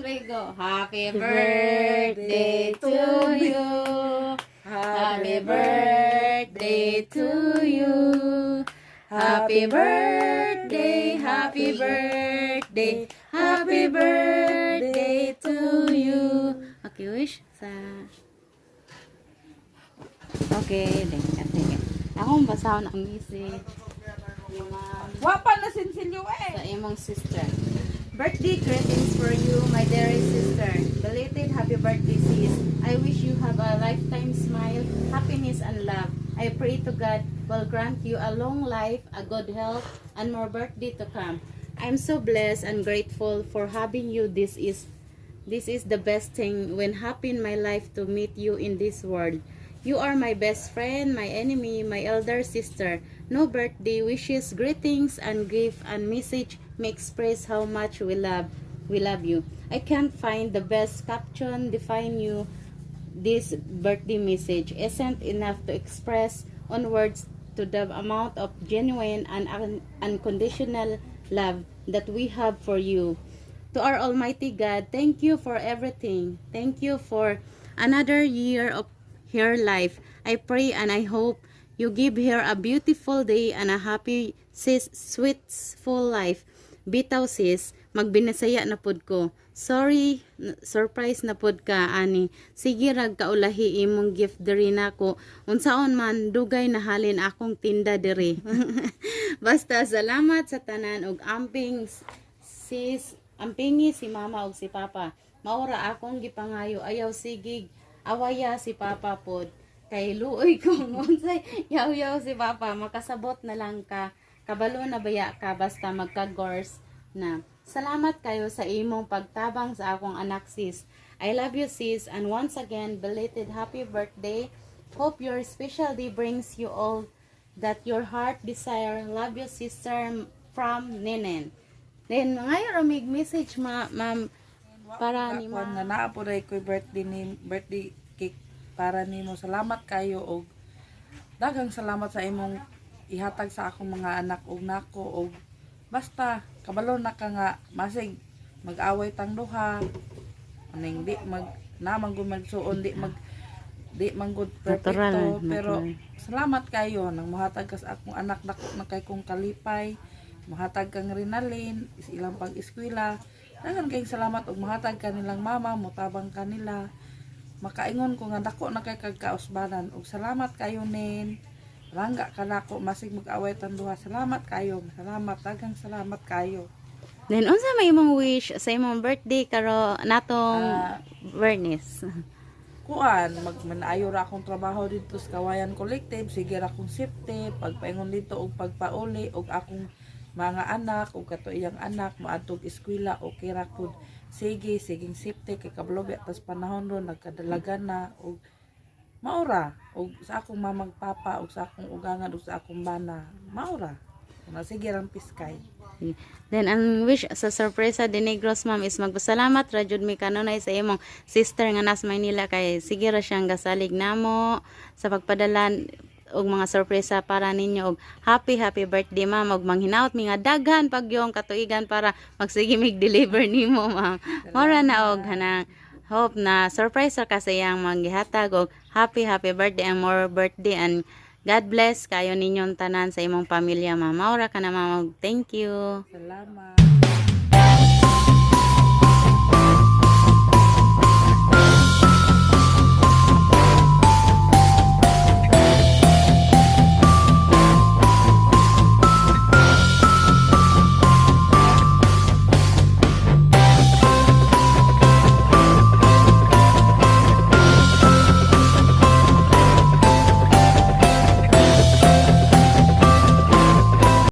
3, go. Happy birthday to you. Happy birthday to you. Happy birthday, happy birthday, happy birthday to you. Okay, wish sa. Okay, thank you. Akong basahon ang message ni ma'am Wa pa na sinsilyo eh. sa imong sister. Birthday greetings for you, my dearest sister. Belated happy birthday, sis. I wish you have a lifetime smile, happiness, and love. I pray to God will grant you a long life, a good health, and more birthday to come. I'm so blessed and grateful for having you. This is the best thing when happened my life to meet you in this world. You are my best friend, my enemy, my elder sister. No birthday wishes, greetings, and gift and message may express how much we love you. I can't find the best caption define you. This birthday message isn't enough to express on words to the amount of genuine and unconditional love that we have for you. To our Almighty God, thank you for everything. Thank you for another year of her life. I pray and I hope you give her a beautiful day and a happy, sis, sweet, full life. Bitaw sis, magbinisaya na pud ko. Sorry, surprise na pud ka ani. Sige rag kaulahi imong gift diri nako. Unsaon man dugay na halin akong tinda diri. Basta salamat sa tanan ug amping sis, ampingi si mama ug si papa. Maura akong gipangayo, ayaw sigig awaya si papa pod. Kay luoy kung unsay yaw-yaw si papa, makasabot na lang ka. Kabalo na baya ka basta magka-gors na. Salamat kayo sa imong pagtabang sa akong anak, sis. I love you, sis, and once again, belated happy birthday. Hope your special day brings you all that your heart desire. Love you, sister, from Nenen. Then ngayon ramig message ma ma'am para ni Kuan ma'am. Nga naa po dai ko'y birthday ni birthday cake para nimo. Salamat kayo og daghang salamat sa imong ihatag sa akong mga anak og nako og basta kabalo na ka nga masig mag-away tang duha aning di mag na man gud magsuon, di man gud Natural, perfecto, pero natural. Salamat kayo nang mohatag ka sa akong anak. Dako na kay kong kalipay mohatag kang Rinalyn is ilang pag-eskwela. Daghan kayong salamat og mohatag ka nilang mama, motabang kanila. Makaingon ko nga dako na kay kag kausbanan og salamat kayo nin langga ka nako masig mag-away tang duha. Salamat kayo, salamat, daghang salamat kayo. Then unsa may imong wish sa imong birthday karo natong Bernice? Kuan, mag manaayo ra akong trabaho dito sa Kawayan Collective, sige ra akong safety pagpaingon dito og pagpauli og akong mga anak og kato iyang anak moadtog eskwela, okay ra pud. Sige, siging safety kay kabalo biya tas panahon ron nagkadalaga na og maura og sa akong mamag papa og sa akong ugangan og sa akong bana, maura na, sige rang piskay. Then ang wish sa Sorpresa de Negros, ma'am, is magpasalamat ra jud mi kanunay sa imong sister nga nas Maynila kay sige ra siyang gasalig namo sa pagpadala og mga sorpresa para ninyo og happy happy birthday, ma'am, og manghinaot mi nga daghan pagyong katuigan para magsige mig deliver nimo, ma'am. Mora na og hanang hope na surprise ra ka sa iyang manggihatag og happy happy birthday and more birthday and God bless kayo ninyong tanan sa imong pamilya, ma'am. Maura ka na, ma'am. Thank you. Salamat.